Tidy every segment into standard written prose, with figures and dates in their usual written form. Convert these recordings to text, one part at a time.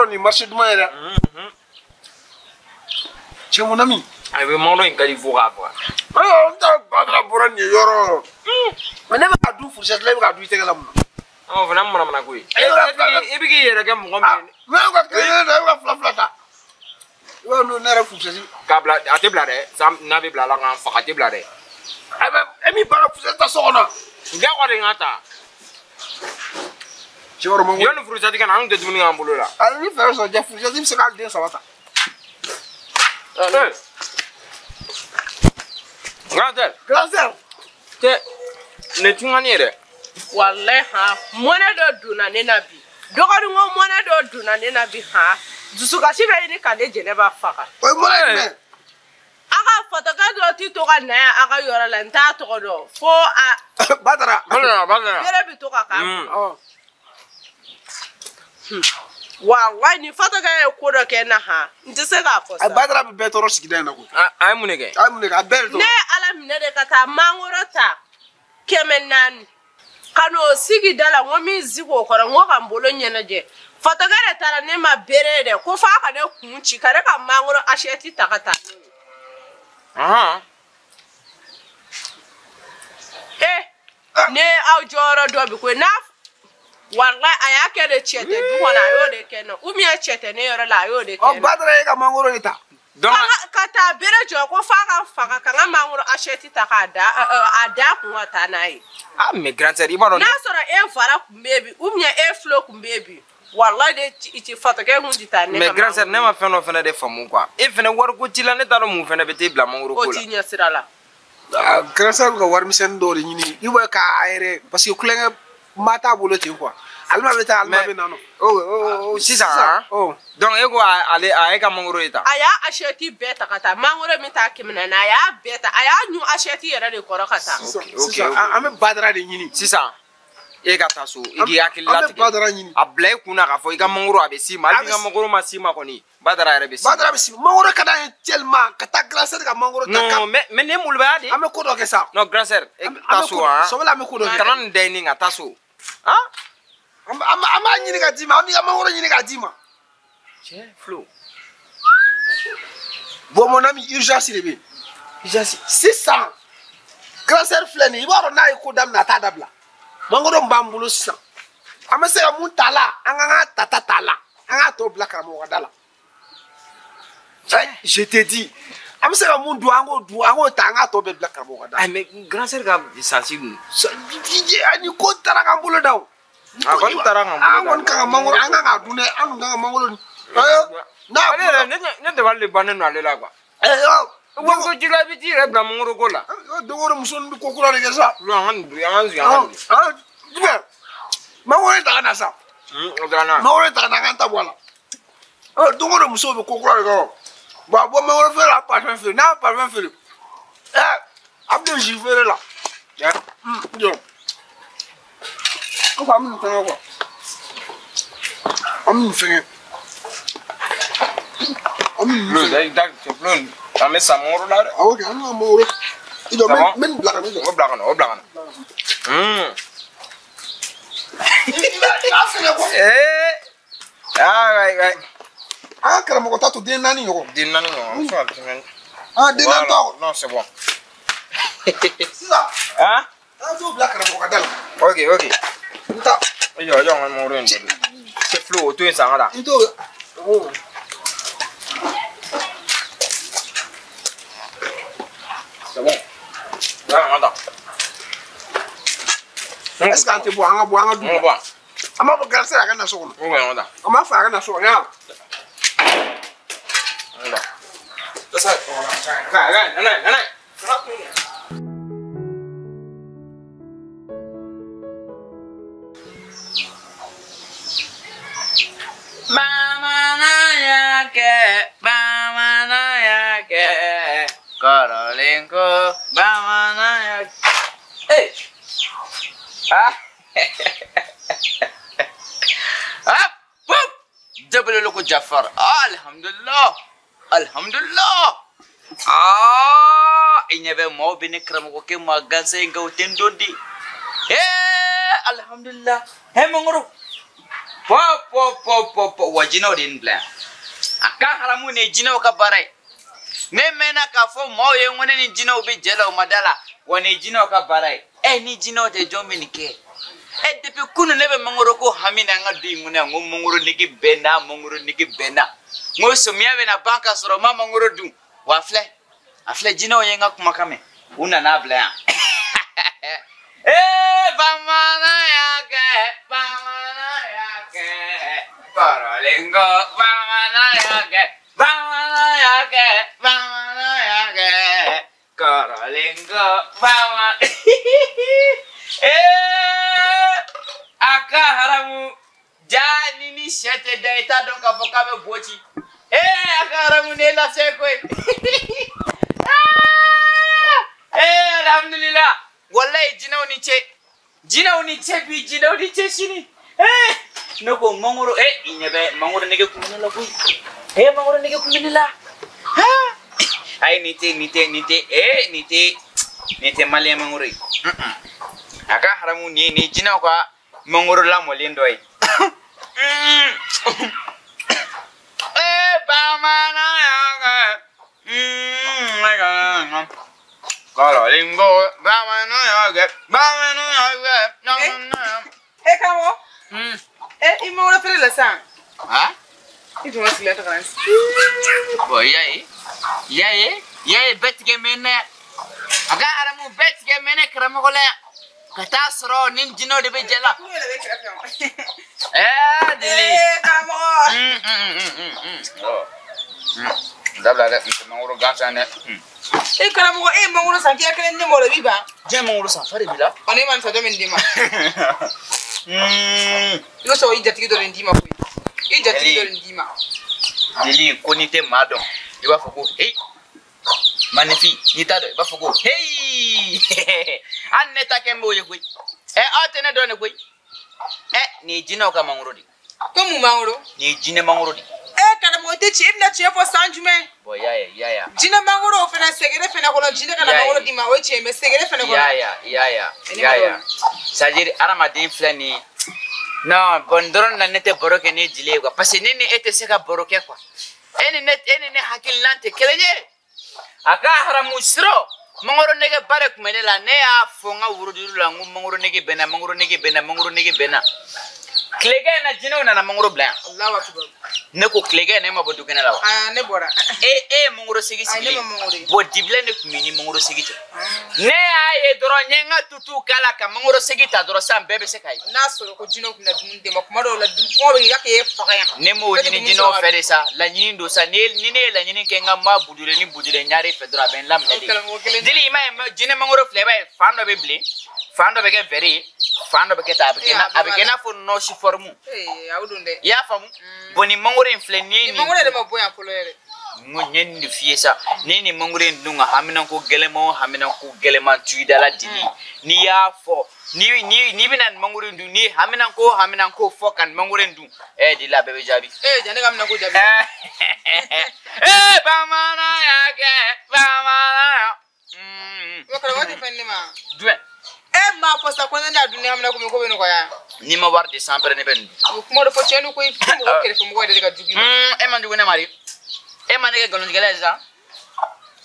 dɔn nin marché duman ye dɛ. Cɛ mon ami. A bɛ mangoro in ka di fo k'a faga. Ayiwa n ta Badara bɔra nin ye yɔrɔ o yɔrɔ. Mais ne bɛ ka dun fourchette la, e bɛ ka dun i tɛgɛ la mun na? O fana ye manamana ko ye. E bɛ k'i yɛrɛ kɛ mɔgɔ min ye. Ne bɛ ka kelen ta, e bɛ ka fila fila ta. I b'a dɔn ne yɛrɛ fourchette. K'a bila a tɛ bila dɛ, san n'a bɛ bila ala k'an faga a tɛ bila dɛ. A bɛ e min baara fourchette ta so kɔnɔ. Diyagoya de n ka ta. Cɛ yɔrɔ mangoro. Yanni fourchette ka na an tun tɛ dumuni k'an bolo la. Ayi ni fɛɛrɛ sɔrɔ jɛ fourchette bɛ se k'ale den saba ta. Grand sœur. Grand sœur. Cɛ nin tungani ye dɛ. Walayi han mɔnɛ dɔ donna ne na bi. Dɔgɔnin ko mɔnɛ dɔ donna ne na bi han. Dusukasi bɛ ɲini ka ne Jɛnɛba faga. O ye mɔnɛ jumɛn? A ka fatɔkɛ dɔ ti to ka na yan a ka yɔrɔ la n t'a tɔgɔ dɔn fo a. Badara. Badara Badara. Bere bɛ to ka k'a kun. Walayi ni fatɔkɛ ye ko dɔ kɛ n na han n tɛ se k'a fɔ sa. Badara bɛ bɛɛ tɔɔrɔ sigida in na koyi. A ye mun de kɛ? A ye mun de kɛ? A bɛɛ de tɔɔrɔ. Ne ye Ala minɛ de ka taa mangoro ta 400 ka n'o sigi da la n ko min sigi o kɔrɔ n ko ka n bolo ɲɛnajɛ. Fatɔkɛ de taara ne ma bere ye dɛ ko f'a ka ne kun ci ka ne ka mangoro assiette ta ka taa n'o ye. Ne aw jɔyɔrɔ dɔ bi koyi n'a walayi a y'a kɛ de cɛ tɛ du kɔnɔ a y'o de kɛ n na ou bien cɛ tɛ ne yɔrɔ la a y'o de kɛ n na. Badara ye ka mangoro de ta. Ka taa bere jɔ ko f'a ka faga ka n ka mangoro assiette ta k'a da a da kun ka taa n'a ye. Ah mais grand sœur i b'a dɔn. N'a sɔrɔ e fara kun bɛ bi ou bien e fulo kun bɛ bi walayi de ti fatɔkɛ kun ti taa ne ka. Mais grand sœur ne ma fɛn dɔ fana de faamu quoi. E fana wariko t'i la ne t'a dɔn mun fana bɛ t'e bila mangoro ko la. O t'i ɲɛ sira la. Grand sœur bɛ ka warimisɛnnin dɔw de ɲini i b'a ye k'a yɛrɛ parce que kulonkɛ maa t'a bolo ten quoi. Alima bɛ taa Alima bɛ na nɔ. O sisan. Donc e ko ale a ye ka mangoro de ta. A y'a assiette bɛɛ ta ka taa mangoro min ta 400 a y'a bɛɛ ta a y'a ɲun assiette yɛrɛ de kɔrɔ ka taa. Sisan an bɛ Badara de ɲini. Sisan e ka taa so i k'i hakili latigɛ. An bɛ Badara ɲini. A bila i kun na k'a fɔ i ka mangoro a bɛ s'i ma hali n'i ka mangoro ma s'i ma kɔni Badara yɛrɛ bɛ s'i ma. Badara bɛ s'i ma mangoro ka d'an ye tellement ka taa grand sœur ka mangoro ta. Non mais nin ye molobaya de ye. An bɛ ko dɔ kɛ sa. Non grand sœur e taa so han. Sɔbɛla an bɛ ko dɔ kɛ. Kana nin da i ni kan taa so. Han. An b'a ɲini ka d'i ma an b'i ka mangoro ɲini k'a d'i ma. Cɛ Flo. Bon mon ami urgence de bɛ yen. Urgence. Sisan grand sœur filɛ nin ye i b'a dɔn n'a ye ko daminɛ a t'a dabila. Mangoro min b'an bolo sisan an bɛ se ka mun t'a la an k'an ka tata t'a la an k'a tɔ bila karamɔgɔ ka da la. Je t'ai dit an bɛ se ka mun dun an k'o dun an k'o ta an k'a tɔ bɛɛ bila karamɔgɔ ka da la. Ayi mais grand sœur ka sansi dun. Ni ko taara k'an bolo da o. A kɔni taara k'an bolo da. An kɔni kan ka mangoro an kan k'a dun dɛ an dun kan ka mangoro dun. Ale yɛrɛ ne dabali de bannen don ale la quoi. Ko ji la i bɛ t'i yɛrɛ bila mangoro ko la. Don o don muso ninnu bɛ ko kura de kɛ sa. An ka nin dun an ka sigi an ka nin dun. Jumɛn mangoro in ta ka na sa. O taara n'a ye. Mangoro in ta ka na an k'an ta bɔ a la. Don o don musow bɛ ko kura de kɛ o. Bon a bɔ mangoro feere la a parfum feere n'a parfum feere a bɛ don jus feere la. Jɔ. Ko an bɛ nin fɛngɛ quoi. An bɛ nin fɛngɛ. An bɛ nin fɛngɛ. An bɛ sa mangoro la dɛ. Awɔ kɛ an ka mangoro. I jɔ n bɛ nin bila ka na i jɔ. O bila ka na o bila ka na. I b'a fɛngɛ quoi. Ah ouais ouais. An ka karamɔgɔ ta to den 4 ɲɔgɔn. Den 4 ɲɔgɔn. Ah den 4 t'a kɔ. Non c'est bon. Sisan. Han? An t'o bila karamɔgɔ ka da la. Ok ok. N ta. I jɔ an ka mangoro in dɔ dun. Cɛ Flo o to yen sa an ka taa. I t'o. C'est bon. Là, on va. Est-ce qu'on te boit? On va boire. On va boire. On va boire. On va boire. On va faire un saut. On va. Ça, Korolenko, bamananya. Eh. Ah. Ah, pop. Jabal loko Jafar. Alhamdulillah. Alhamdulillah. Ah, inyebe mo bini kramoko ke maganse nga utendondi. Eh, alhamdulillah. He mongoro. Po po po po po wa jinɛw de ye nin bila yan. A ka haramu nin ye jinɛw ka baara ye. Ne mɛnna k'a fɔ maaw ye n ko ne ni jinɛw bɛ jɛ la o ma da la. Wa nin ye jinɛw ka baara ye. Ɛ ni jinɛw tɛ jɔn bɛ nin kɛ? Ɛ depuis kunun ne bɛ mangoro ko hami na an ka du in kɔnɔ yan n ko mangoro nege bɛ n na mangoro nege bɛ n na. N ko samiya bɛna ban ka sɔrɔ n ma mangoro dun. Wa a filɛ jinɛw ye n ka kumakan mɛn. U nana bila yan. Ee bamanan y'a kɛ bamanan y'a kɛ kɔrɔlen ko bamanan y'a kɛ bamanan y'a kɛ bamanan y'a kɛ kɔrɔlen ko bamanan. Ee a ka haramu jaa ni ni sɛ tɛ da i t'a dɔn k'a fɔ k'a bɛ bo ci. Ee a ka haramu ne lase koyi. Ee alhamdulillah. Wallahi jinɛw ni ce jinɛw ni ce bi jinɛw ni ce sini. Ee ne ko mangoro i ɲɛ bɛ mangoro nege kun bɛ ne la koyi. Ee mangoro nege kun bɛ ne la. Ayi nin tɛ nin tɛ nin tɛ ee nin tɛ nin tɛ maliyɛn mangoro ye. A ka haramu nin ye nin jinɛw ka mangoro lamɔlen dɔ ye. Ee bamanan y'a kɛ. Kɔrɔlen ko bamanan y'a kɛ bamanan y'a kɛ bamanan. E karamɔgɔ. E i mangoro feere la sisan. Han? I tun ka sigilen ta ka na. Bon i y'a ye i y'a ye i y'a ye bɛɛ tigɛ mɛ ne a ka haramu bɛɛ tigɛ mɛ ne karamɔgɔ la yan ka taa sɔrɔ ni jinɛw de bɛ jɛ la. Kuru yɛrɛ bɛ kɛrɛfɛ wa. Ɛɛ deli. Ee karamɔgɔ. Dabila dɛ n tɛ mangoro gansan dɛ. E karamɔgɔ e ye mangoro san k'i kelen di ne ma o la i b'i ban. Diɲɛ mangoro san fa de b'i la. Ɔ ne ma nin san jɔn bɛ nin d'i ma. I bɛ sɔrɔ i jatigi dɔ de d'i ma koyi. I jatigi dɔ de d'i ma. Jeli ko n'i tɛ maa dɔn i b'a fɔ ko heyi. Maninfin n'i t'a dɔn i b'a fɔ ko heyi. Hali ne ta kɛ n b'o ye koyi. Ɛ aw tɛ ne dɔn de koyi. Ɛ nin ye jinɛw ka mangoro de. Ko mun mangoro? Nin ye jinɛ mangoro de. E karamɔgɔ tɛ tiɲɛ e bɛna tiɲɛ fɔ san jumɛn? Bon i y'a ye i y'a ye. Jinɛ mangoro fana segere fana kɔnɔ jinɛ kana mangoro d'i ma o ye tiɲɛ mais segere fana kɔnɔ. I y'a ye i y'a ye. C'est à dire hadamaden filɛ nin ye. Non bon dɔrɔn na ne tɛ baro kɛ ne jeli ye quoi parce que ne ni e tɛ se ka baro kɛ quoi. E ni ne hakilina tɛ kelen ye. A ka haramu sirɔ mangoro nege ba de tun bɛ ne la ne y'a fɔ n ka worodugu la n ko mangoro nege bɛ n na mangoro nege bɛ n na mangoro nege bɛ n na. Tilegan in na jinɛw nana mangoro bila yan. Alahu akibaru. Ne ko tilegan in na e ma bɔ dukɛnɛ la wa? Aa ne bɔra. E ye mangoro segi sigi. Ayi ne ma mangoro ye. Bon dibilen de tun bɛ ni mangoro segi cɛ. Ne y'a ye dɔrɔn n ye n ka tutu k'a la ka mangoro segi ta dɔrɔn sisan bɛɛ bɛ se k'a ye. N'a sɔrɔ ko jinɛw tun na dumuni d'e ma kuma dɔw la kɔngɔ bɛ k'i k'e faga yan. Ne m'o ɲini jinɛw fɛ de sa laɲini don sa ni ne ye laɲini kɛ n ka ma budule ni budule ɲare fɛ dɔrɔn a bɛ n laminɛ de. Dili i m'a ye jinɛ mangoro filɛ i b'a ye fan dɔ bɛ bilen fan dɔ bɛ kɛ vɛri ye fan dɔ bɛ kɛ tan a bɛ kɛ i n'a fɔ nɔsi fɔrimu. Ee aw don dɛ. I y'a faamu? Bon nin mangoro in filɛ nin ye nin. Mangoro yɛrɛ ma bɔ yan fɔlɔ yɛrɛ. N ko n ye nin de f'i ye sa ni ye nin mangoro in dun ka haminanko gɛlɛman o haminanko gɛlɛman tu i da la dili n'i y'a fɔ n'i bɛna nin mangoro in dun n'i ye haminanko o haminanko fɔ ka nin mangoro in dun ɛ dili a bɛɛ bɛ jaabi. Ee ja ne ka haminanko jaabi. Ee bamanan y'a kɛ bamanan y'a. Karamɔgɔ tɛ fɛn di ne ma. Jumɛn? E m'a fɔ sa ko ne n'a dun ni haminanko min ko bɛ nɔgɔya. N'i ma wari di san pɛrɛ ne bɛ nin dun. O kuma dɔ fɔ tiɲɛ don koyi fo mɔgɔ kɛrɛfɛ mɔgɔ yɛrɛ de ka jugu i ma. E man jugu ne ma de. E ma ne kɛ nkalontigɛla ye sisan.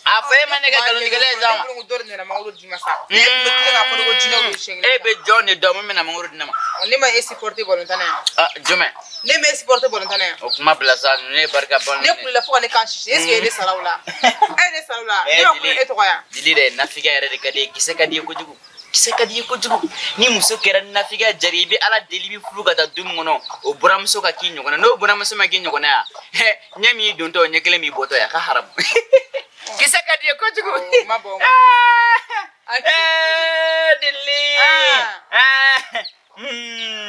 A fɔ e ma ne kɛ nkalontigɛla ye sisan. Ne bolo ko dɔ de nana mangoro d'i ma sa. Ne tun bɛ tilen k'a fɔ ne ko jinɛw ye siɲɛ kelen. E bɛ jɔn de dɔn min bɛna mangoro di ne ma? Ne ma e supporter balontan na yan. Ah jumɛn? Ne ma e supporter balontan na yan. O kuma bila sa ninnu ye barika ban. Ne kulela fo ka ne kan sisi est ce que e ne sara o la? E ne sara o la. Ne ma kule e tɔgɔ yan. Dili dɛ nafigiya yɛrɛ de ka di ye kisɛ ka di ye kojugu. Kisɛ ka di ye kojugu ni muso kɛra nafigiya jari i bɛ ala deli i bɛ furu ka taa du min kɔnɔ o buramuso ka k'i ɲɔgɔnna n'o buramuso ma k'i ɲɔgɔnna yan ɲɛ min y'i dontɔ ɲɛ kelen b'i bɔtɔ ye a ka haramu kisɛ ka di ye kojugu. Ma bɔ. Dili.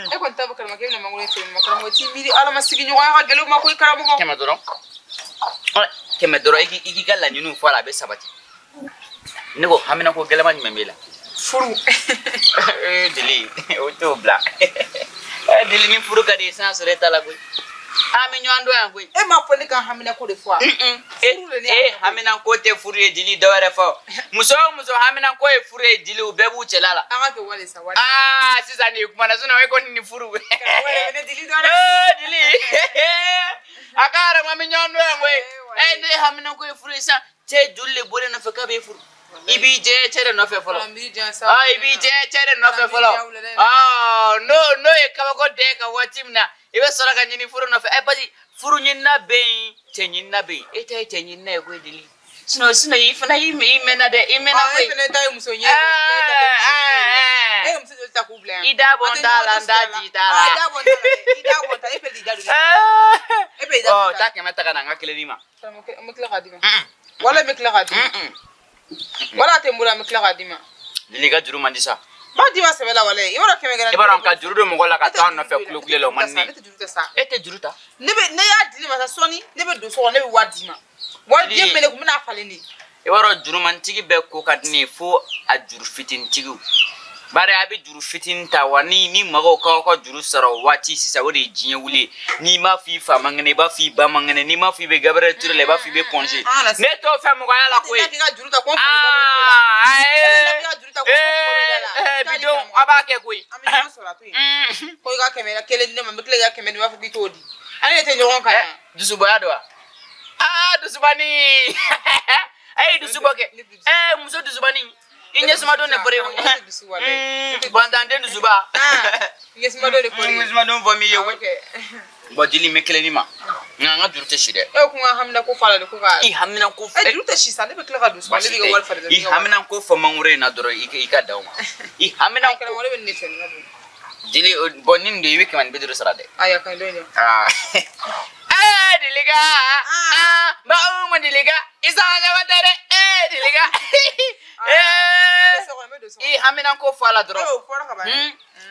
E kɔni t'a fɔ karamɔgɔ k'e bɛna mangoro in feere ma karamɔgɔ t'i miiri ala ma sigiɲɔgɔnya ka gɛlɛn o ma koyi karamɔgɔ. 100 dɔrɔn 100 dɔrɔn i k'i ka laɲiniw fɔ a la a bɛ sabati ne ko haminanko gɛlɛman jumɛn b'e la. Furu. Dili o t'o bila. Dili ni furu ka di ye san sɔrɔ e ta la koyi. An bɛ ɲɔgɔn dɔn yan koyi. E m'a fɔ ne ka haminanko de fɔ wa? E haminanko tɛ furu ye Dili dɔ wɛrɛ fɔ. Muso o muso haminanko ye furu ye Dili u bɛɛ b'u cɛla la. An ka kɛ wale sa wale. Aa sisan nin kumana sinon e ko nin furu. Karamɔgɔ yɛrɛ bɛ ne Dili dɔn dɛ. A ka harama mi ɲɔgɔn dɔn yan koyi. Ne hamina ko ye furu ye sisan. Cɛ joli de bɔlen nɔfɛ k'a bɛ furu? I b'i jɛ cɛ de nɔfɛ fɔlɔ. I b'i jɛ cɛ de nɔfɛ fɔlɔ. N'o ye kabako den ka waati min na, i bɛ sɔrɔ ka ɲini furu nɔfɛ. Parce que furu ɲinina bɛ yen, cɛ ɲinina bɛ yen. E ta ye cɛ ɲinina ye koyi Dili. Sinon i fana i mɛnna dɛ, i mɛnna koyi. E fana ta ye muso ɲɛ. E ye muso joli ta k'u bila yan? I da bɔ n ta la, n da ji t'a la. I da bɔ n ta la, i da bɔ n ta la, e fɛ k'i da don. E bɛ i da don. Taa 100 ta ka na n ka kelen d'i ma. N bɛ tila k'a d'i ma. Wala n bɛ tila k'a d'i ma. Wala a tɛ n bolo, an bɛ tila k'a d'i ma. Dili ka juru man di sa. N b'a d'i ma sɛbɛ la walayi. I b'a dɔn 100 kɛra. I b'a dɔn ka juru don mɔgɔ la ka taa nɔfɛ kulekule la o man di ne. Ne tɛ juru ta sa. E tɛ juru ta? Ne y'a di ne ma sa sɔɔni, ne bɛ don so kɔnɔ, ne bɛ wari d'i ma. Wari den bɛ ne kun, n bɛna falen de. I b'a dɔn jurumantigi bɛɛ ko ka di ne ye fo a juru fitinitigiw. Bari a bɛ juru fitinin ta wa ni mɔgɔw k'aw ka juru sara o waati sisan o de ye diɲɛ wuli ye. N'i m'a f'i fa man kɛnɛ, i b'a f'i ba man kɛnɛ, n'i m'a f'i bɛ Gabriel Touré la, i b'a f'i bɛ congé. Ne t'o fɛ mɔgɔya la koyi. Bidon a b'a kɛ koyi. An bɛ ɲɔgɔn sɔrɔ a to yen. Ko i ka 100 kelen di ne ma, n bɛ tila k'i ka 100 di, n b'a fɔ k'i t'o di. An de tɛ ɲɔgɔn kan yan. Dusubaya don wa? Dusubani. A ye dusuba kɛ. Muso dusubani. I ɲɛsumadon de fɔra ye. Bantanden dusuba. Ɲɛsumadon de fɔra ye. Ɲɛsumadon fɔ min ye koyi. Bon Dili n bɛ kelen d'i ma. Nka n ka juru tɛ si dɛ. E ko n ka hamina ko fɔ a la de ko ka. I hamina ko fɔ. Juru tɛ si sa, ne bɛ tila ka don so ne b'i ka wari falen. I hamina ko fɔ mangoro in na dɔrɔn i ka dan o ma. I hamina ko. Karamɔgɔ ne bɛ nin de fɛ nin ka bon. Dili bon ni nin don i bɛ 150 sara dɛ. Ayi a ka ɲi dɔ in dɛ. Dilika. Ba Umu Dilika. I sanga ɲɔgɔn tɛ dɛ. Dilika. I hamina ko fɔ a la dɔrɔn. O fɔra ka ban.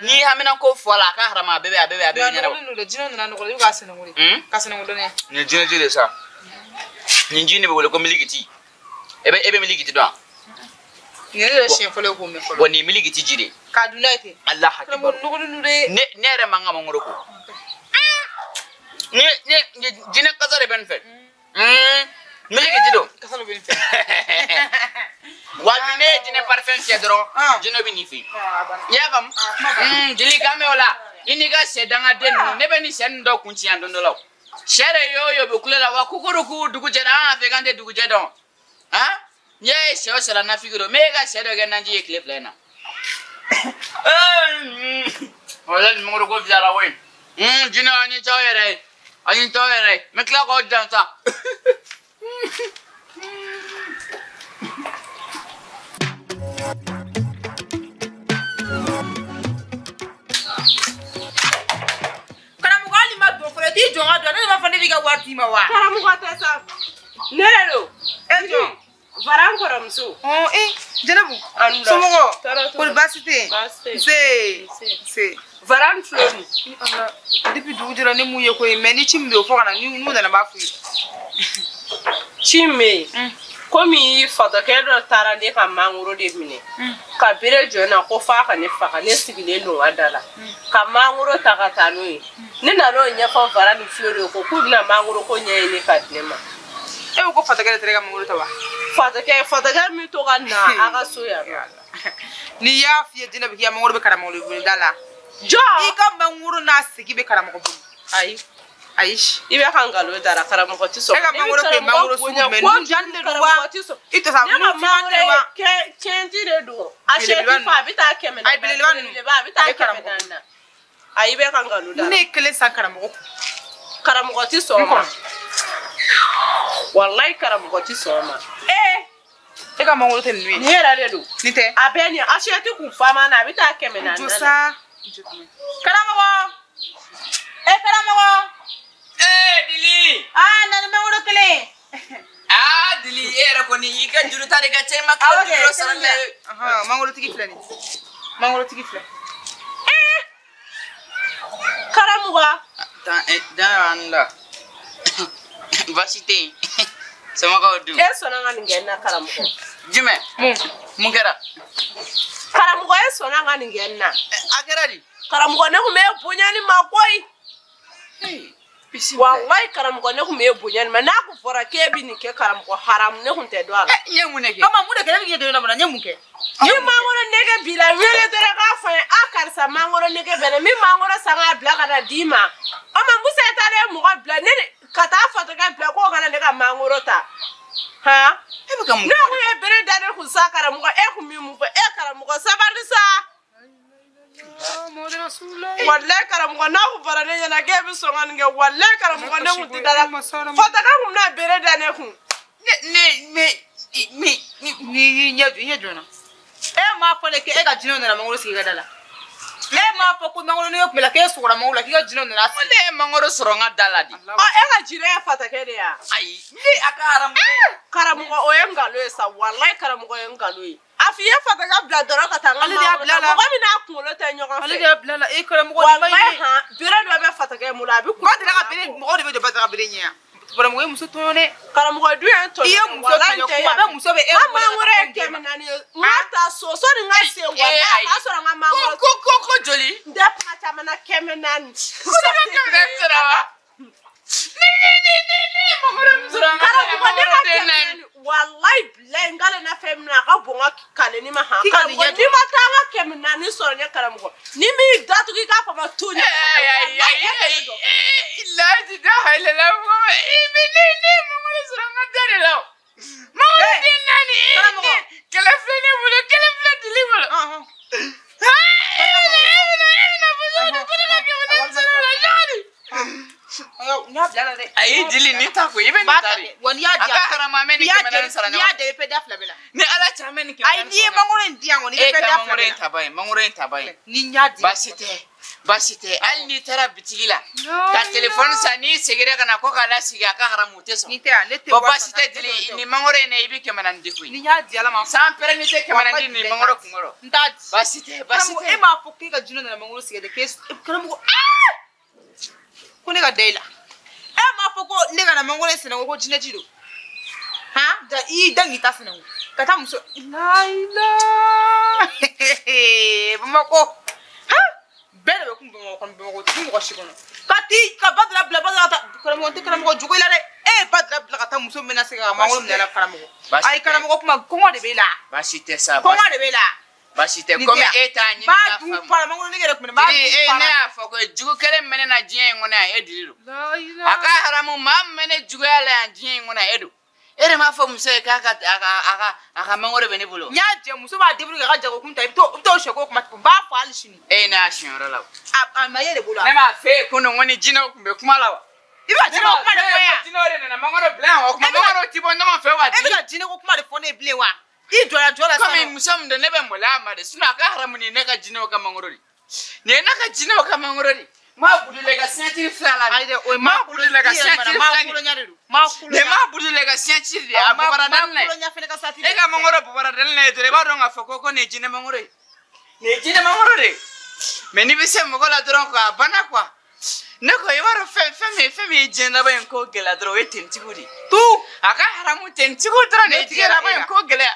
N'i hamina ko fɔ a la a ka harama a bɛɛ bɛ a bɛɛ bɛ ɲɛnabɔ. Jinɛ nana nɔgɔ i bɛ k'a sɛnɛngu de. Ka sɛnɛngu dɔɔni. Nin jinɛ ji de sa. Nin ji in de bɛ wele ko milikiti. E bɛ milikiti dɔn wa? Nin ye ne yɛrɛ siɲɛ fɔlɔ ye k'o mɛn fɔlɔ. Bon nin ye milikiti ji de ye. K'a dun n'a ye ten. Alahu akibaru. Karamɔgɔ nɔgɔlen don dɛ. Ne yɛrɛ man ka mangoro ko. Ni jinɛ kasa de bɛ nin fɛ. Milikiti don. Kasa dɔ bɛ nin fɛ. Wa ni ne ye jinɛ parfum fiyɛ dɔrɔn, jinɛ bɛ n'i fɛ yen. I y'a faamu? Jeli kan bɛ o la. I n'i ka sɛ dangaden ninnu, ne bɛ nin sɛ ninnu dɔ kun ci yan don dɔ la o. Sɛ de y'o ye o bɛ kule la wa kukuruku dugu jɛra an y'a fɛ k'an tɛ dugu jɛ dɔn. Han? N'i y'a ye sɛ o sɛ la nafigi don, m'e ka sɛ dɔ kɛ naji ye tile 2 in na. Walayi nin mangoro ko fisayara koyi. Jinɛ an ni c'aw yɛrɛ ye. An ni c'aw yɛrɛ ye. N bɛ tila k'aw dan sa. Karamɔgɔ hali ma don fɔlɔ, i t'i jɔ n ka don, ne de b'a fɔ ne b'i ka wari d'i ma wa? Karamɔgɔ tɛ sa. Ne de don. E jɔn? Varan kɔrɔmuso. Jɛnɛbu. Somɔgɔw? Kɔri baasi tɛ yen? Baasi tɛ yen. Nse. Nse. Varan filɛ nin. Depuis dugu jɛra ne m'u ye koyi, mais ni ci min bɛ yen o fɔ ka na, n'u nana n b'a f'u ye. Ci min bɛ yen. Komi fatɔkɛ dɔ taara ne ka mangoro de minɛ. Ka bere jɔ n na ko f'a ka ne faga, ne sigilen don n ka da la. Ka mangoro ta ka taa n'o ye. Ne nan'o ɲɛfɔ Varan ni Fiyo de ye ko k'u bɛna mangoro ko ɲɛɲini ka di ne ma. E ko fatɔkɛ de taara i ka mangoro ta wa? Fatɔkɛ min to ka na a ka so yan. N'i y'a f'i ye jinɛ bɛ k'i ka mangoro bɛ karamɔgɔ bolo da la. Jɔ! I ka mangoro n'a sigi bɛ karamɔgɔ bolo. Ayi. Ayi. I bɛ ka nkalon da la, karamɔgɔ tɛ sɔn. E ka mangoro kun ye mangoro sugu jumɛn ye? Nun jani de don wa? I tɛ sa Ne ka nun finman de wa? mangoro kɛnji de don. A sɛti fa a bɛ taa 100 naani. Ayi belebeleba ninnu. A bɛ taa 400 naani. Ayi i bɛ ka nkalon da la. Ne ye kelen san karamɔgɔ kun. Karamɔgɔ tɛ sɔn o ma. Walayi karamɔgɔ tɛ sɔn o ma. E ka mangoro tɛ ninnu ye. Nin yɛrɛ de don. Nin tɛ? A bɛɛ nin asiyɛti kun faama na a bɛ taa 400 naani na. Jɔ sa. Karamɔgɔ. Karamɔgɔ. Dili. Na ni mangoro kelen. Dili e yɛrɛ kɔni i ka juru ta de ka ca i ma tila juru dɔ sarali la. Mangorotigi filɛ nin ye. Mangorotigi filɛ. Karamɔgɔ. Dan la. Baasi tɛ yen. Somɔgɔw dun? E sɔnna ka nin kɛ n na karamɔgɔ. Jumɛn? Mun kɛra? Karamɔgɔ e sɔnna ka nin kɛ n na. A kɛra di? Karamɔgɔ ne kun bɛ bonya ni ma koyi. Wallahi karamɔgɔ ne kun bɛ bonya nin ma n'a kun fɔra k'e bɛ nin kɛ karamɔgɔ haramu ne kun tɛ don a la. N ye mun de kɛ? Mama mun de kɛ ne bɛ k'i don na n ye mun kɛ? Ni mangoro nege b'i la wele dɔrɔn k'a fɔ n ye a karisa mangoro nege bɛ ne min mangoro san k'a bila ka na d'i ma. O ma Musa taara mɔgɔ bila ne ka taa fatɔkɛ bila k'o kana ne ka mangoro ta. Han? E bɛ ka mun? Ne kun ye bere da ne kun sa karamɔgɔ e kun bɛ mun fɔ e karamɔgɔ sabali sa. Wallahi karamɔgɔ n'a kun fɔra ne ɲɛna k'e bɛ sɔn ka nin kɛ wallahi karamɔgɔ ne kun tɛ da la fatɔkɛ kun bɛna bere da ne kun. Ne Ni y'i ɲɛ jɔ i ɲɛ jɔ na. E m'a fɔ ne k'e ka jinɛw nana mangoro sigi i ka da la. E m'a fɔ ko mangoro nege kun bɛ la k'e sɔgɔra mangoro la k'i ka jinɛw nana sigi. Ne ye mangoro sɔrɔ n ka da la de. Ɔ e ka jinɛ ye fatɔkɛ de ye wa? Ayi ne a ka haramu. Karamɔgɔ o ye nkalon ye sa wallahi karamɔgɔ ye nkalon ye. A f'i ye fatɔkɛ bila dɔrɔn ka taa n ka mangoro ta mɔgɔ min n'a kunkolo tɛ ɲɔgɔn fɛ. Ale de y'a bila la e karamɔgɔ nin ma ɲi. Wallahi han bere dɔ bɛ fatɔkɛ bolo a bɛ. Ba deli ka bere mɔgɔw de bɛ jɔ ba deli ka bere ɲɛ yan. Karamɔgɔ ye muso tɔɲɔ dɛ. Karamɔgɔ dun ye tɔɲɔ. I ye muso tɔɲɔ kuma bɛɛ muso bɛ e. N ka mangoro ye 400 ye. N ka taa so sɔnni n ka se wallahi a k'a sɔrɔ n ka mangoro. Ko joli? N tɛ kuma caman na 400. Ko ne ka 400 sɔrɔ wa? Ne mangoro min sɔrɔ n ka karamɔgɔ ne ka 400 wallahi bilahi n k'ale na fɛn min na a ka bon n ka kaleni ma han. Karamɔgɔ n'i ma taa n ka 400 sɔrɔ ne karamɔgɔ ni m'i datugu i k'a fɔ ma to ɲɛ. Laji da halala i bɛ ne mangoro sɔrɔ n ka da de la o. Mangoro den 4 karamɔgɔ kɛlɛ filɛ ne bolo kɛlɛ filɛ dili bolo. E bɛna fɔ ko ne ka 400 sɔrɔ o la cogo di? N y'a bila la dɛ. Ayi dili ni ta ko i bɛ nin ta de. Wa n'i y'a di a ka haramu an bɛ nin 400 sara ɲɔgɔn. N'i y'a di i bɛ da fila bɛɛ la. Ni Ala cɛ an bɛ nin 400 sara. Ayi n'i ye mangoro in di yan kɔni i bɛ da fila bɛɛ la. E ka mangoro in ta ba ye mangoro in ta ba ye. Ni n y'a di. Baasi tɛ baasi tɛ hali n'i taara bitigi la ka telefɔni san n'i seginna ka na ko k'a lasigi a ka haramu u tɛ sɔn. Ni tɛ yan ne tɛ. Bon baasi tɛ dili nin mangoro in na i bɛ 400 di koyi. Ni n y'a di Ala ma. San pɛrɛn ni tɛ 400 di nin mangoro kunkɔrɔ. N t'a di. Baasi tɛ baasi tɛ. E m'a fɔ k'e ka jinɛ nana mangoro sigi dɛ k'e karamɔgɔ ko ne ka da i la. E m'a fɔ ko ne ka na mangoro in sɛnɛ ko jinɛ ji don. Han ja i y'i da k'i ta sɛnɛ ka taa muso. Layila Bamakɔ han bɛɛ de bɛ kun Bamakɔ kɔnɔ Bamakɔ tɛ mɔgɔ si kɔnɔ. Ka t'i ka Badara bila Badara ka taa karamɔgɔ n tɛ karamɔgɔ jugu i la dɛ. E ye Badara bila ka taa muso min na se ka mangoro minɛ la karamɔgɔ. Ayi karamɔgɔ kuma kɔngɔ de b'e la. Baasi tɛ sa. Kɔngɔ de b'e la. Baasi tɛ komi e t'a ɲini k'a faamu. B'a dun fara mangoro nege yɛrɛ kun bɛ ne b'a dun fara. Ne y'a fɔ ko jugu kelen min bɛ ne na diɲɛ in kɔnɔ yan e dili don. A ka haramu maa min bɛ ne juguya la yan diɲɛ in kɔnɔ yan e don. E de m'a fɔ muso ye k'a ka a ka mangoro bɛ ne bolo. N y'a jɛ muso b'a débrouiller k'a ka jagokun ta i bɛ t'o sɛko kuma n b'a fɔ hali sini. E ye ne y'a siɲɛyɔrɔ la o. A ma ye de bolo. Ne m'a f'e ye kunun ko ni jinɛw tun bɛ kuma la wa. I bɛ ka jinɛko kuma de fɔ yan. Jinɛw de nana mangoro bila yan wa? O kuma mangoro ti bɔ ɲɔgɔn fɛ wa? E bɛ ka jinɛko kuma de fɔ ne ye bilen wa? I jɔra jɔ la sisan. Komi muso min don ne bɛ maloya a ma de sinon a ka haramu nin ye ne ka jinɛw ka mangoro de. Nin ye ne ka jinɛw ka mangoro de. Maa budule ka signature fila la. Ayi dɛ o ye maa budule ka signature fila nin. De don. Maa kolonya. Nin ye maa budule ka signature de ye a bɔbara dali la ye. Maa kolonya fɛnɛ ka signature. E ka mangoro bɔbara dali la ye dɔrɔn i b'a dɔn k'a fɔ ko nin ye jinɛ mangoro ye. Nin ye jinɛ mangoro de ye. Mais n'i bɛ se mɔgɔ la dɔrɔn quoi a banna quoi. Ne ko i b'a dɔn fɛn min ye diɲɛ laban in ko gɛlɛya dɔrɔn o ye tentigiw de ye. Tu a ka haramu tentigiw dɔrɔn de ye diɲɛ laban in ko gɛlɛya.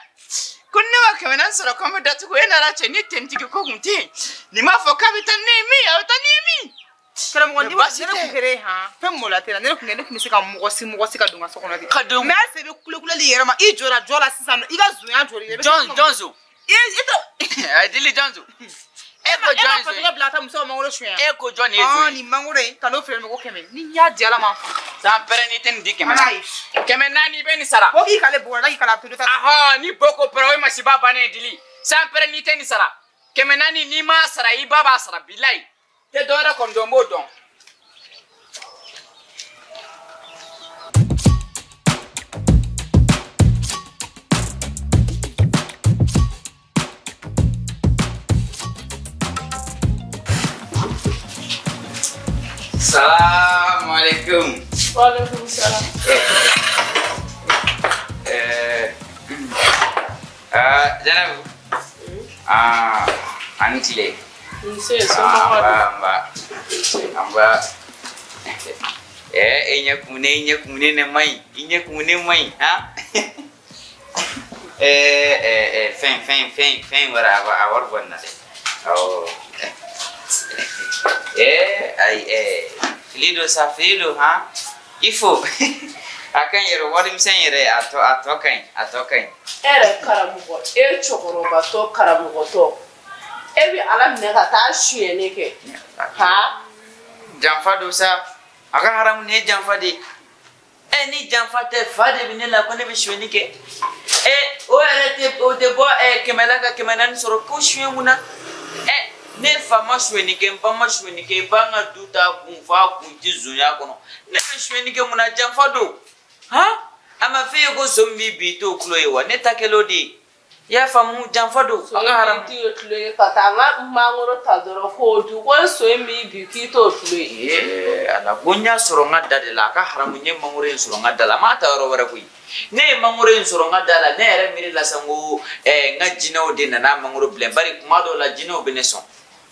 Ko ne ma 400 sɔrɔ ko n bɛ datugu e nana cɛ ni tentigi ko kun tɛ yen nin m'a fɔ k'a bɛ taa ne ye min a bɛ taa ni ye min. Karamɔgɔ ni ne kun kɛra e han fɛn maloya tɛ la ne kun bɛ se ka mɔgɔ si ka don n ka so kɔnɔ de. Ka don mais halisa i bɛ kulekuleli yɛrɛ ma i jɔra jɔ la sisan i ka zonya jɔli. Jɔn zon. I tɛ. A dili jɔn zon. E ko jɔn E ma fatɔkɛ bila ka taa muso ka mangoro suɲɛ. E ko jɔn de ye zon ye. Nin mangoro in ka n'o feere ma ko 100 ni n y'a di Ala ma. San pɛrɛn n'i tɛ nin di 400. 400 i bɛ nin sara. Ko k'i k'ale bugɔ k'i k'ale a to ta. Ahɔn ni bo ko pɛrɛn o ye masiba bannen ye dili. San pɛrɛn n'i tɛ nin sara. 400 n'i m'a sara i ba b'a sara bilayi. Tɛ dɔwɛrɛ kɔni dɔn n b'o dɔn. Salamu alaikum. Wa alaikum salam. Janabu. Ani tile. Nse somɔgɔw dun? An ba. E ɲɛ kumunen ne man ɲi. I ɲɛ kumunen man ɲi han? Fɛn wɛrɛ a wari bɔ nin na dɛ. Awɔ. Ayi Fili don sa, fili don han. Il faut. A ka ɲi yɛrɛ, warimisɛn yɛrɛ a tɔ ka ɲi, a tɔ ka ɲi. E yɛrɛ karamɔgɔ, e cɛkɔrɔbatɔ karamɔgɔtɔ, e bɛ Ala minɛ ka taa sonyɛni kɛ. Han? Janfa don sa, a ka haramu nin ye janfa de ye. Ɛ ni janfa tɛ, fa de bɛ ne la ko ne bɛ sonyɛni kɛ. Ɛ o yɛrɛ tɛ, o tɛ bɔ 100 la ka 400 sɔrɔ ko sonyɛ mun na? Ɛ ne fa ma sonyɛni kɛ, n ba ma sonyɛni kɛ, n ba ka du t'a kun f'a kun ti zonya kɔnɔ. Ne bɛ sonyɛni kɛ mun na? Janfa don. Han? A ma f'e ye ko so min b'i bi i t'o tulo ye wa? Ne ta kɛlen o de ye. I y'a faamu, janfa don. A ka haramu. So min t'i tulo ye ka taa n ka mangoro ta dɔrɔn k'o dun, ko so in b'i bi k'i t'o tulo ye. Ee Ala, ko n y'a sɔrɔ n ka da de la, a ka haramu n ye mangoro in sɔrɔ n ka da la, n m'a ta yɔrɔ wɛrɛ koyi. Ne ye mangoro in sɔrɔ n ka da la, ne yɛrɛ miiri la sa n ko n ka jinɛw de nana mangoro bila, bari kuma dɔw la jinɛw bɛ ne sɔn.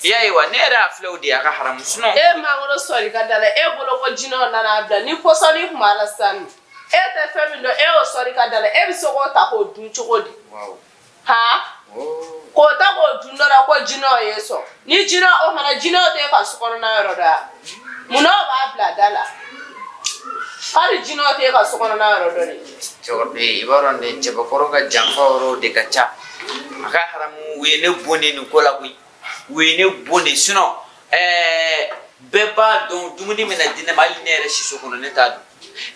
I y'a ye wa, ne yɛrɛ y'a filɛ o de ye, a ka haramu sinon. E mangoro sɔrɔ i ka da la, e bolo ko jinɛw nana bila, ni pɔsɔni tun b'a la sisan nɔ. E tɛ fɛn min dɔn, e y'o sɔrɔ i ka da la, e bɛ se k'o ta k'o dun cogo di? Han? K'o ta k'o dun dɔrɔn ko jinɛw ye sɔn. Ni jinɛ o fana, jinɛw tɛ e ka sokɔnɔna yɔrɔ dɔn yan. Munna o b'a bila da la? Hali jinɛw tɛ e ka sokɔnɔna yɔrɔ dɔn de. Cɛkɔrɔba, i b'a dɔn dɛ, cɛbakɔrɔ ka janfa yɔrɔw de ka ca. A ka haramu, u ye ne bon de nin ko la koyi. U ye ne bon de, sinon bɛɛ b'a dɔn dumuni bɛna di ne ma, hali ne yɛrɛ siso kɔnɔ ne t'a dun.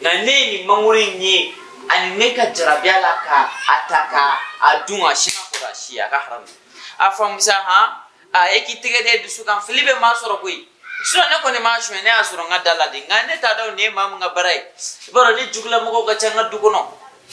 Nka ne ye nin mangoro in ye ani ne ka jarabiya la ka a ta ka a dun, a si ma kɔrɔ a si, a ka haramu. A faamu sa han, a e k'i tɛgɛ da dusu kan, fili bɛ maa sɔrɔ koyi. Sinon ne kɔni m'a suɲɛ, ne y'a sɔrɔ n ka da la de, nka ne t'a dɔn nin ye maa min ka baara ye. I b'a dɔn ne jugulamɔgɔw ka ca n ka du kɔnɔ,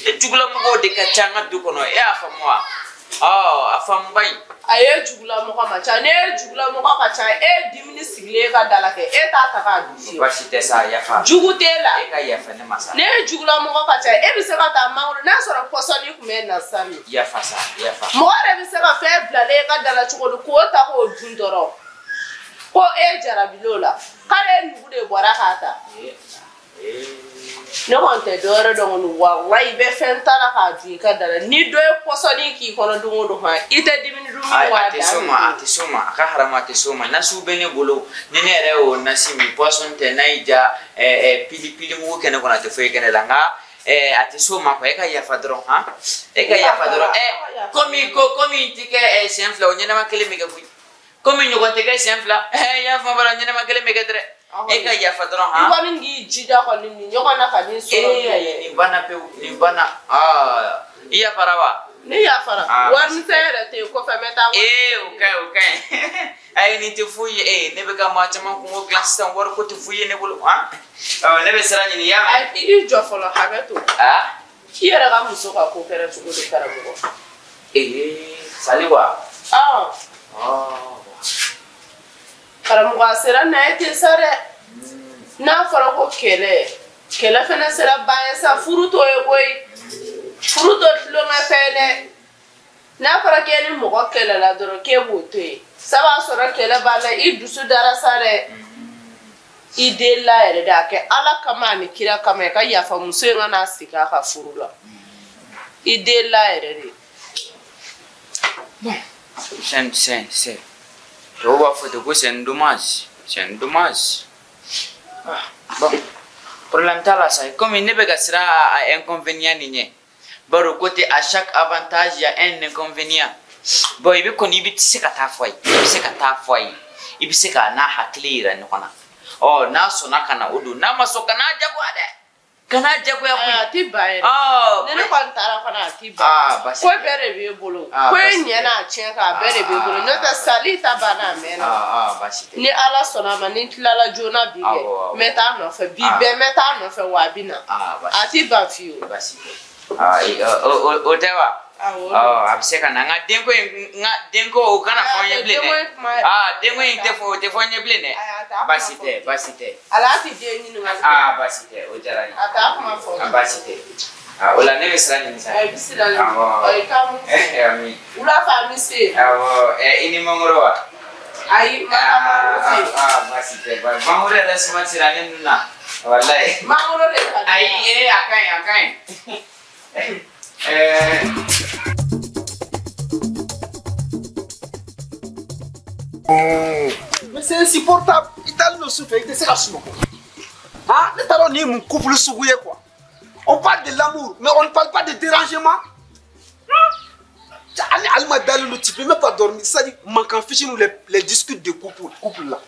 ne jugulamɔgɔw de ka ca n ka du kɔnɔ, e y'a faamu wa? Ɔ a faamu ba in. A ye jugulamɔgɔ ma ca, ne ye jugulamɔgɔ ka ca, e ye dumuni sigilen e ka da la kɛ, e t'a ta k'a dun fiyewu. Baasi tɛ sa, yafa. Jugu t'e la. E ka yafa ne ma sa. Ne ye jugulamɔgɔ ka ca, e bɛ se ka taa mangoro, n'a sɔrɔ pɔsɔni tun bɛ na sisan nɔ. Yafa sa, yafa. Mɔgɔ yɛrɛ bɛ se ka fɛn bilalen e ka da la cogo di k'o ta k'o dun dɔrɔn, ko e jarabil'o la, k'ale nugu de bɔra k'a ta. Ne kɔni tɛ dɔwɛrɛ dɔn kɔni, walayi i bɛ fɛn ta la k'a dun i ka da la, ni dɔ ye pɔsɔni k'i kɔnɔ don o don han, i tɛ dumuni dun min wa a tɛ s'o ma, a tɛ s'o ma, a ka haramu a tɛ s'o ma. Nasiw bɛ ne bolo, ni ne yɛrɛ y'o nasi min, pɔsɔni tɛ, n'a y'i ja pili pili mugu kɛ ne kɔnɔ, a tɛ foyi kɛ ne la, nka a tɛ s'o ma quoi, e ka yafa dɔrɔn han, e ka yafa dɔrɔn. Komi ko komi n ti kɛ siɲɛ fila, o ɲɛnama kelen bɛ kɛ koyi, komi ɲɔgɔn tɛ kɛ siɲɛ fila, i y'a faamu la, ɲɛnama kelen bɛ kɛ dɛ. E ka yafa dɔrɔn han. I kɔni k'i jija kɔni nin ɲɔgɔn na ka nin sɔrɔ. Ee nin banna pewu, nin banna. I yafara wa? Ne yafara. Warimisɛn yɛrɛ tɛ yen, kɔfɛ n bɛ taa. Ee o ka ɲi, o ka ɲi. Ayi nin tɛ foyi ye, ne bɛ ka maa caman kungo dilan sisan, wariko tɛ foyi ye ne bolo han. Ne bɛ sira ɲini, y'a mɛn. I jɔ fɔlɔ, hakɛ to. I yɛrɛ ka muso ka ko kɛra cogo di karamɔgɔ? Ee Sali wa? Karamɔgɔ a sera n'a ye ten sa dɛ. N'a fɔra ko kɛlɛ, kɛlɛ fɛnɛ sera ban ye sa, furu t'o ye koyi. Furu t'o tulonkɛfɛn dɛ. N'a fɔra k'e ni mɔgɔ kɛlɛla dɔrɔn k'e b'o to yen, sa b'a sɔrɔ kɛlɛ b'a la, i dusu dara sa dɛ. I delila yɛrɛ de, a kɛ Ala kama ani kira kama, i ka yafa muso in ka n'a segin a ka furu la. I delila yɛrɛ de. Bon, c'est tubabu b'a fɔ ten ko c'est un dommage, c'est un dommage. Ah, bon, problème t'a la sa, komi ne bɛ ka siran a inconvénient nin ɲɛ. Bari o ko ten, à chaque avantage il y a un inconvénient. Bon, i bɛ kɔni, i bɛ se ka taa fɔ a ye, i bɛ se ka taa fɔ a ye, i bɛ se k'a n'a hakili yira ɲɔgɔn na. Ɔ n'a sɔnna ka na o don, n'a ma sɔn ka n'a jagoya dɛ. Kana jagoya koyi. A ti ban yɛrɛ. Ni ne kɔni taara fana a ti ban. Basi. Ko bɛɛ de b'e bolo. Ko e ɲɛ n'a tiɲɛ kan, a bɛɛ de b'e bolo. N'o tɛ sali ta banna a mɛnna. Basi tɛ. Ni Ala sɔnna a ma, ni n tilala joona bi kɛ, n bɛ taa nɔfɛ. Bi bɛɛ n bɛ taa nɔfɛ wa a bɛ na. A ti ban fiyewu. Basi tɛ. O tɛ wa? A bɛ se ka na, nka denko in, nka denko o kana fɔ n ye bilen dɛ. Denko in tɛ fɔ, o tɛ fɔ n ye bilen dɛ. Basi tɛ, basi tɛ. Ala t'i den ɲininka. Basi tɛ, o diyara n ye. A t'a kuma fɔ. Basi tɛ. O la ne bɛ sira ɲini sa. I bɛ sira ɲini. I ka mun fɔ. Wula fɛ an bɛ se. Awɔ, i ni mangoro wa? Ayi, n ma mangoro fɛ. Basi tɛ, mangoro yɛrɛ suma sera ne nun na. Walayi. Mangoro de ka di. Ayi, a ka ɲi, a ka ɲi. Mais c'est insupportable. I taalen don sufɛ, i tɛ se ka sunɔgɔ. Ah, ne t'a dɔn nin ye mun couple sugu ye quoi. On parle de l'amour, mais on ne parle pas de dérangement. Allez, Alma Dalou, tu peux même pas dormir. Ça dit, manque fiche nous les discutes de couple là.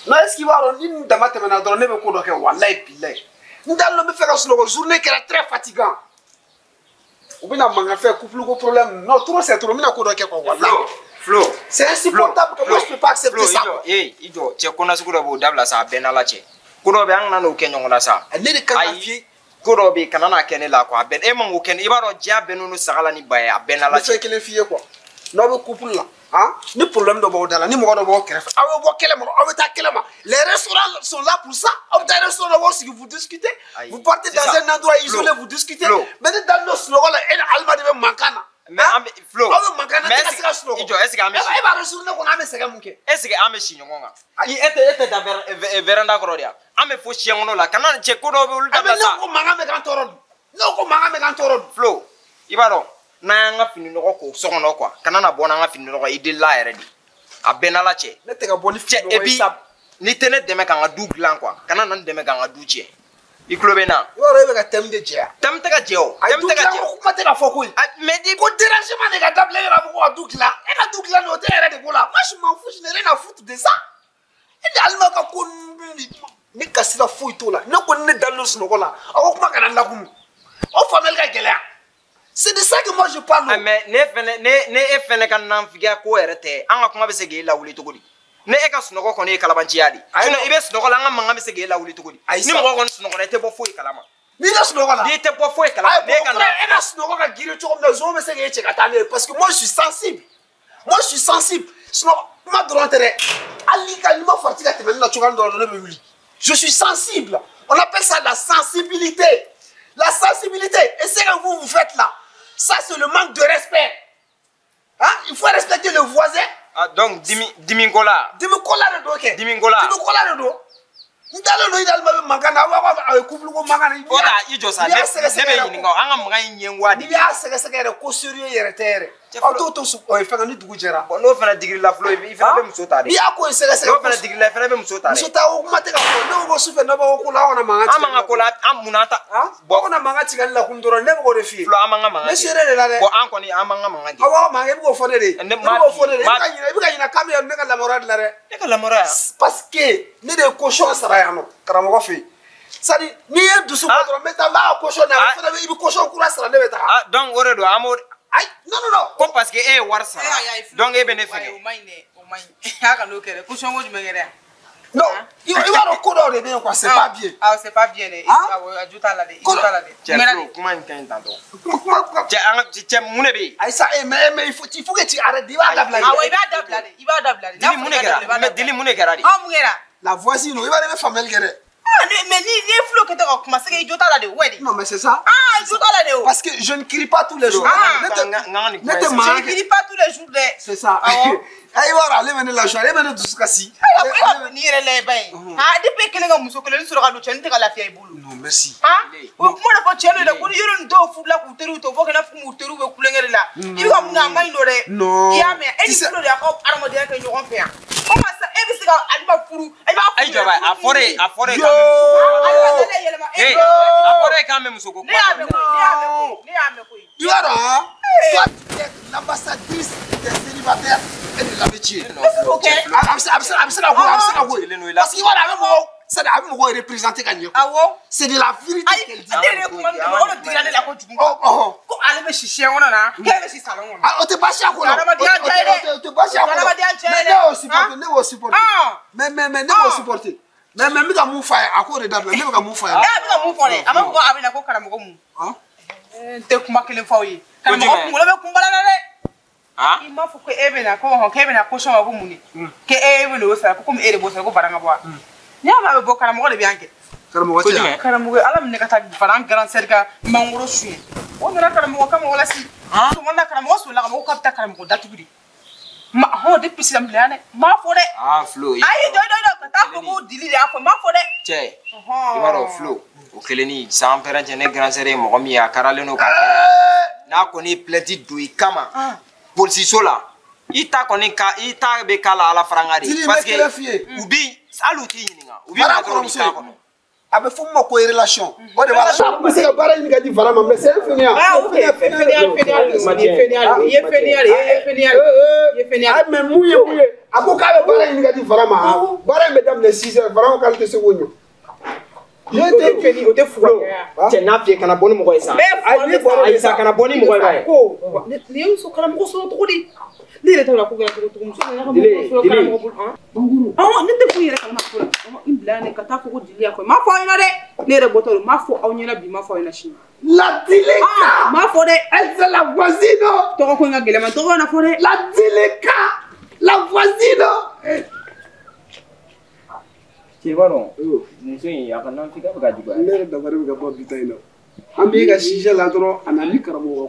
Non, est-ce qu'il va avoir une dame à te donner le coup de wallahi billahi. Nous allons me faire une journée qui est très fatigante. Ou bien on fait couple gros problème. Non, trop c'est trop, mais on a quoi wallahi. Flo, c'est insupportable que moi je peux pas accepter ça. Eh, ijo, tu connais ce que vous avez ça ben ala che. Ko do be an na no kɛ ɲɔgɔn na sa. Ne de kan ka f'i ko dɔ bɛ yen kana n'a kɛ ne la quoi. A bɛn e man k'o kɛ ne i b'a dɔn diɲɛ bɛɛ n'o saga la ni ba ye a bɛɛ n'ala cɛ. N bɛ fɛn kelen f'i ye quoi. N'aw bɛ couple la, hein, ni problème dɔ b'aw da la, ni mɔgɔ dɔ b'aw kɛrɛfɛ, aw bɛ bɔ kɛnɛ ma, aw bɛ taa kɛnɛ ma. Les restaurants sont là pour ça. Aw bɛ taa restaurant la, aw sigi, vous discutez. Vous partez dans un endroit isolé, vous discutez. Mais ne da n'o sunɔgɔ la, e ni Alima de bɛ mankan na. Mais an bɛ Flo. Aw bɛ mankan na, ne tɛ ka se ka sunɔgɔ. I jɔ, est-ce que an bɛ si? E b'a dɔn journée kɔnɔ an bɛ sɛgɛn mun kɛ. Est-ce que an bɛ si ɲɔgɔn kan? Ayi, e tɛ taa véranda kɔrɔ de yan. An bɛ fo siɲɛ kɔnɔ la, kana cɛ ko dɔw bɛ olu dabila sa. Ne ko mankan bɛ k'an tɔɔrɔ dun. Ne ko mankan bɛ k'an tɔɔrɔ dun. Flo, i b'a dɔn n'an y'an ka fini nɔgɔ ko so kɔnɔ quoi, kana na bɔ n'an ka fini nɔgɔ ye, i delila yɛrɛ de. A bɛɛ n'Ala cɛ. Ne tɛ ka bɔ ni fini nɔgɔ ye sa. N'i tɛ ne dɛmɛ k'an ka du dilan quoi, kana na n dɛmɛ k'an ka du tiɲɛ. I tulo bɛ n na. I b'a dɔn e bɛ ka thème de jɛ. Thème tɛ ka jɛ o. Ayi, du dilan ko kuma tɛ ka fɔ koyi. Mais di ko dérangement de ka dabila e yɛrɛ b'a fɔ ko ka du dilan. E ka du dilan nin o tɛ e yɛrɛ de ko la. Moi je m'en fous, je n'ai rien à foutre de ça. E ni Alima ka ko ne ka sira foyi t'o la. Ne ko ne dalen don sunɔgɔ la. Aw ko kuma kana n lakunun. O faamuyali ka gɛlɛya. C'est de ça que moi je parle. Ah, mais ne fɛnɛ ne e fɛnɛ ka nanfigiya ko yɛrɛ tɛ. An ka kuma bɛ se k'e lawuli cogo di? Ne e ka sunɔgɔ kɔni ye kalabanciya de. Sinon i bɛ sunɔgɔ la, an ka mankan bɛ se k'e lawuli cogo di? Ni mɔgɔ kɔni sunɔgɔra i tɛ bɔ foyi kalama. N'i bɛ sunɔgɔ la. N'i tɛ bɔ foyi kalama. Ayi, bon, e ka sunɔgɔ ka girin cogo min na, zon bɛ se k'e cɛ ka taa ne ye parce que moi je suis sensible. Moi je suis sensible. Sunɔgɔ kuma dɔrɔn tɛ dɛ. Hali n'i ka n'i ma farati ka tɛmɛ ne la cogoya min dɔrɔn ne bɛ wuli. Je suis sensible. On appelle ça la sensibilité. La sensibilité. Et ce que vous vous faites là, ça c'est le manque de respect. Hein? Il faut respecter le voisin. Ah, donc Dimingola. Dimingola de do kɛ. Dimingola. Dimingola de do. N dalen don i dalen bɛ mankan na, aw b'a fɔ a ye couple ko mankan na. O ta i jɔ sa, ne bɛ ɲininka o, an ka mankan in ɲɛ wa de. N'i y'a sɛgɛsɛgɛ yɛrɛ ko sérieux yɛrɛ tɛ yɛrɛ. Aw t'o to fɛngɛ ni dugu jɛra. Bon n'o fana digir'i la Flo, i fana bɛ muso ta de. N'i y'a ko in sɛgɛsɛgɛ. N'o fana digir'i la, i fana bɛ muso ta de. Muso ta o kuma tɛ ka fɔ, ne ko ko sufɛ n'aw b'aw ko la, aw kana mankan ci. An man ka ko la, an mun an ta. Aw kana mankan ci ka ne lakun dɔrɔn, ne bɛ k'o de f'i ye. Flo, an man ka mankan. Ne seere de la dɛ. Bon an kɔni an man ka mankan kɛ. Aw b'aw mankan, i bɛ k'o fɔ ne de ye. Ne I bɛ k'o fɔ ne de ye. I bɛ ka ɲinɛ k'an bɛ yan ne ka lamɔra de la dɛ. Ne ka lamɔra yan. Parce que ne de ye caution sara yan nɔ karamɔgɔ fɛ yen. C'est-à-dire n'i ye dusu bɔ dɔrɔn n bɛ taa n b'a ka caution na, fana i bɛ caution kura sara ne bɛ taga. Ah donc o de don an b'o. Ayi non non non. Ko parce que e ye wari sara. Donc e bɛ ne fɛ. O man ɲi dɛ, o man ɲi. A kan'o kɛ dɛ, caution ko jumɛn kɛra yan? Non, i b'a dɔn ko dɔw de bɛ yen quoi, c'est pas bien. Ah c'est pas bien dɛ. Awɔ a jo t'a la dɛ, i jo t'a la dɛ. Cɛ Flo, kuma in ka ɲi tantɔ. Kuma cɛ an ka cɛ mun de bɛ yen? Ayi sa mais il faut que tu arrêtes, i b'a dabila de. Awɔ i b'a dabila de, i b'a dabila de. Dili mun de kɛra? Mais Dili mun de kɛra de? Ah mun kɛra? La voisine, i b'a dɔn i bɛ faamuyali kɛ dɛ. Ah, mais ni Flo kɛtɔ ka kuma, c'est que i jo t'a la de, ouais de. Non mais c'est ça. Ah, i jo t'a la de o. Parce que je ne crie pas tous les jours. Ah, ne tɛ mankan je ne crie pas tous les jours dɛ. C'est ça. Awɔ. I b'a dɔn ale bɛ ne lafiya, ale bɛ ne dusu kasi. Ayiwa, nin yɛrɛ lajɛ ba ye. Ah, depuis kelen ka muso kelen sɔrɔ ka don cɛnin tɛ ka lafiya i bolo. Non merci. Ah, o ye kuma dɔ fɔ cɛ dɔ ye dɛ, ko ni yɔrɔ nin dɔw furula k'u teriw to, fo k'i n'a fɔ k'u teriw bɛ kulonkɛ de la. I bɛ ka mun kɛ a man ɲi nɔ dɛ. Non. I y'a mɛn, e ni Flo de y'a ka adamadenya kɛ ɲɔgɔn fɛ yan. O ma sa, e bɛ se ka Alima furu, i b'a furu. Ayi jɔ ba, a fɔra e k'an bɛ muso ko. A fɔra e k'an bɛ muso ko. Ne y'a mɛn koyi, ne y'a mɛn koyi, ne y'a mɛn koyi. I b'a dɔn han, toi tu es l'ambassadrice des célibataires et de l'amitié. A bɛ se ka ko ye. Parce que i b'a dɔn a bɛ mɔgɔw, c'est à dire a bɛ mɔgɔw représenter ka ɲɛ. Awɔ. C'est de la vérité qu'elle dit. Ne yɛrɛ ye kuma min fɔ, o de digira ne la kojugu. Ko ale bɛ si siɲɛ kɔnɔ na, k'e bɛ si salon kɔnɔ. Ah, o tɛ baasi y'a ko la. Adamadenya diya ye dɛ. O tɛ baasi y'a ko la. Adamadenya diya ye dɛ. Mais ne y'o supporter, ne y'o supporter. Mais ne y'o supporter. Mais n bɛ ka mun f'a ye, a k'o de dabila, ne bɛ ka mun f'a ye. E bɛ ka mun fɔ dɛ? A b'a fɔ ko a bɛ na ko karamɔgɔ mun. N tɛ kuma kelen f'aw ye. Karamɔgɔ kunkolo bɛ kunbala la dɛ. I m'a fɔ ko e bɛ na ko hɔn k'e bɛ na caution ma ko mun de? K'e bɛ n'o sara ko komi e de b'o sara ko varan ka bɔ wa? N'i y'a mɛn a bɛ bɔ karamɔgɔ de bɛ yan kɛ. Karamɔgɔ tɛ yan. Karamɔgɔ ala minɛ ka taa varan grand sœur ka mangoro suɲɛ. O nana karamɔgɔ kama o la si. Sɔgɔma na karamɔgɔ solila ka bɔ ko k'a bɛ taa karamɔgɔ datugu de. Ma hɔn depuis sisan bila yan dɛ. N m'a fɔ dɛ. Ah Flo. Ayi dɔ ka taa fɔ ko Dili de y'a fɔ n m'a fɔ dɛ. Cɛ i b'a dɔn Flo o kelen ni san pɛrɛn cɛ ne grand sœur ye mɔgɔ min ye a karalen don k'a kɛ. N'a kɔni ye plainte don i kama. Polisiso la i ta kɔni ka i ta bɛ k'a la ala faranga de. Dili n bɛ kelen f'i ye. U bi hali u t'i ɲininka. U b'i minɛ dɔrɔn u b'i k'a kɔnɔ. A bɛ fɔ min ma ko relation. O de b'a la. A tun bɛ se ka baara ɲini ka di Fara ma mais c'est un fainéant. Ah ok, fainéant, fainéant, i ye fainéant, i ye fainéant, i ye fainéant, i ye fainéant. Ah mais mun ye mun ye? A ko k'a bɛ baara ɲini ka di Fara ma. Baara in bɛ daminɛ 6 heures, Fara ko k'ale tɛ se k'o ɲɛ. O tɛ fɛn, o tɛ fuga. Cɛ n'a f'i ye kana bɔ ni mɔgɔ ye sa. Ayi sa, kana bɔ ni mɔgɔ ye ba ye. Ko nin ye muso karamɔgɔ sɔrɔ cogo di? Ne yɛrɛ t'a dɔn ko kɛra cogo cogo, muso nana ka mɔgɔ sɔrɔ karamɔgɔ bolo. Awɔ, ne tɛ foyi yɛrɛ kalama ko la. N bila ne ka taa fɔ ko Dili y'a fɔ. N m'a fɔ aw ɲɛna dɛ. Ne yɛrɛ bɔtɔ don, n m'a fɔ aw ɲɛna bi, n m'a fɔ aw ɲɛna sini. La Dileka. N m'a fɔ dɛ. Elle c'est la voisine. Tɔgɔ ko in ka gɛlɛn ma, tɔgɔ na fɔ dɛ. La Dileka. La voisine. Cɛ i b'a dɔn muso in a ka nanfigiya bɛ ka juguya. Ne yɛrɛ dabali bɛ ka bɔ bi ta in na. An b'i ka sujet la dɔrɔn a nana ni karamɔgɔ.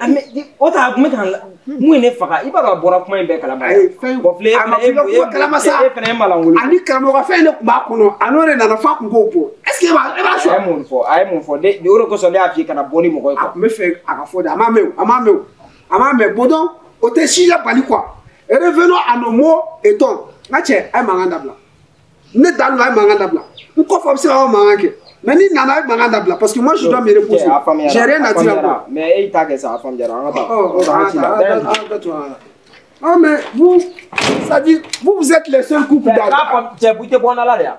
O ta a kun bɛ ka mun ye ne faga, i b'a dɔn a bɔra kuma in bɛɛ kalama. Ayi fɛn bon filɛ a ma f'i ka kuma kalama sa. E fana ye malangolo. Ani karamɔgɔ fɛn de tun b'a kɔnɔ, a n'o de nana f'a kun k'o bɔ. Est ce que e b'a sɔrɔ. A ye mun fɔ, a ye mun fɔ de, o de kosɔn ne y'a f'i ye kana bɔ ni mɔgɔ ye quoi. A tun bɛ fɛ a ka fɔ de, a m'a mɛn o, a m'a mɛn o, a m'a mɛn. Bon donc o tɛ sujet bali quoi. Revenons à nos mots et tons. N ka cɛ, a ye mankan dabila. Ne dan don, a ye mankan dabila. N kɔfɛ a bɛ se k'aw mankan kɛ. Mais ni nana, a ye mankan dabila parce que moi je dois me reposer. J'ai rien à dire encore. Mais e y'i ta kɛ sa, a faamuyara, an ka taa. Ɔ ɔ, an ka to an ka. Ah mais vous, c'est-à-dire vous, vous êtes les seuls couples dans. Cɛ i tɛ bɔ n da la de yan.